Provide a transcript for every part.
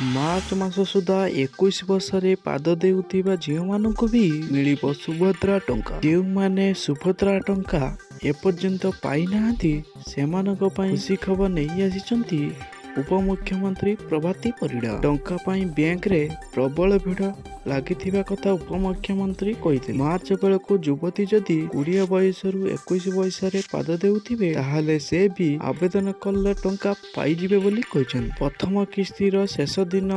March ମାସ ସୁଦ୍ଧା 21 ବର୍ଷରେ ପାଦ ଦେଉଥିବା ଝିଅମାନଙ୍କୁ ବି ମିଳିବ ସୁଭଦ୍ରା ଟଙ୍କା। ଯେଉଁମାନେ ସୁଭଦ୍ରା ଟଙ୍କା ଏପର୍ଯ୍ୟନ୍ତ ପାଇନାହାନ୍ତି, ସେମାନଙ୍କ ପାଇଁ ଖୁସି ଖବର ନେଇ ଆସିଛନ୍ତି ଉପମୁଖ୍ୟମନ୍ତ୍ରୀ ପ୍ରଭାତୀ ପରିଡ଼ା। ଟଙ୍କା ପାଇଁ ବ୍ୟାଙ୍କରେ ପ୍ରବଳ ଭିଡ଼ ଲାଗିଥିବା କଥା ଉପମୁଖ୍ୟମନ୍ତ୍ରୀ କହିଥିଲେ। ମାର୍ଚ୍ଚ ବେଳକୁ ଯୁବତୀ ଯଦି 20 ବୟସରୁ 21 ବୟସରେ ପାଦ ଦେଉଥିବେ, ତାହେଲେ ସେ ବି ଆବେଦନ କଲେ ଟଙ୍କା ପାଇଯିବେ ବୋଲି କହିଛନ୍ତି। ପ୍ରଥମ କିସ୍ତିର ଶେଷ ଦିନ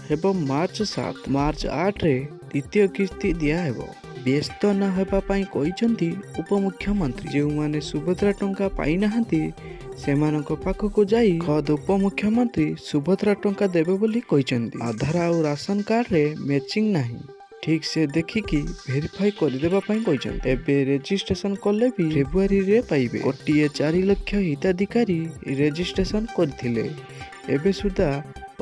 ହେବ ମାର୍ଚ୍ଚ 7। ମାର୍ଚ୍ଚ 8ରେ ଦ୍ୱିତୀୟ କିସ୍ତି ଦିଆହେବ। ବ୍ୟସ୍ତ ନ ହେବା ପାଇଁ କହିଛନ୍ତି ଉପମୁଖ୍ୟମନ୍ତ୍ରୀ। ଯେଉଁମାନେ ସୁଭଦ୍ରା ଟଙ୍କା ପାଇନାହାନ୍ତି, ସେମାନଙ୍କ ପାଖକୁ ଯାଇ ଖୋଦ୍ ଉପମୁଖ୍ୟମନ୍ତ୍ରୀ ସୁଭଦ୍ରା ଟଙ୍କା ଦେବେ ବୋଲି କହିଛନ୍ତି। ଆଧାର ଆଉ ରାସନ କାର୍ଡରେ ମ୍ୟାଚିଂ ନାହିଁ, ଠିକ୍ ସେ ଦେଖିକି ଭେରିଫାଇ କରିଦେବା ପାଇଁ କହିଛନ୍ତି। ଏବେ ରେଜିଷ୍ଟ୍ରେସନ କଲେ ବି ଫେବୃଆରୀରେ ପାଇବେ। 1 କୋଟି 4 ଲକ୍ଷ ହିତାଧିକାରୀ ରେଜିଷ୍ଟ୍ରେସନ କରିଥିଲେ। ଏବେ ସୁଦ୍ଧା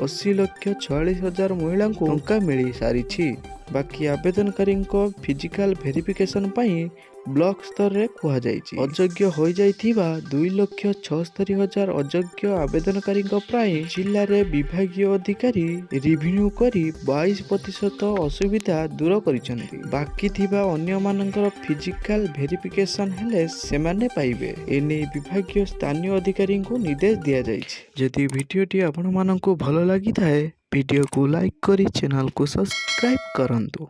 80 ଲକ୍ଷ 46 ହଜାର ମହିଳାଙ୍କୁ ଟଙ୍କା ମିଳି ସାରିଛି। ବାକି ଆବେଦନକାରୀଙ୍କ ଫିଜିକାଲ ଭେରିଫିକେସନ ପାଇଁ ବ୍ଲକ ସ୍ତରରେ କୁହାଯାଇଛି। ଅଯୋଗ୍ୟ ହୋଇଯାଇଥିବା 2 ଲକ୍ଷ 76 ହଜାର ଅଯୋଗ୍ୟ ଆବେଦନକାରୀଙ୍କ ପାଇଁ ଜିଲ୍ଲାରେ ବିଭାଗୀୟ ଅଧିକାରୀ ରିଭ୍ୟୁ କରି 22% ଅସୁବିଧା ଦୂର କରିଛନ୍ତି। ବାକି ଥିବା ଅନ୍ୟମାନଙ୍କର ଫିଜିକାଲ ଭେରିଫିକେସନ ହେଲେ ସେମାନେ ପାଇବେ। ଏନେଇ ବିଭାଗୀୟ ସ୍ଥାନୀୟ ଅଧିକାରୀଙ୍କୁ ନିର୍ଦ୍ଦେଶ ଦିଆଯାଇଛି। ଯଦି ଭିଡ଼ିଓଟି ଆପଣମାନଙ୍କୁ ଭଲ ଲାଗିଥାଏ, ଭିଡ଼ିଓକୁ ଲାଇକ୍ କରି ଚ୍ୟାନେଲକୁ ସବସ୍କ୍ରାଇବ୍ କରନ୍ତୁ।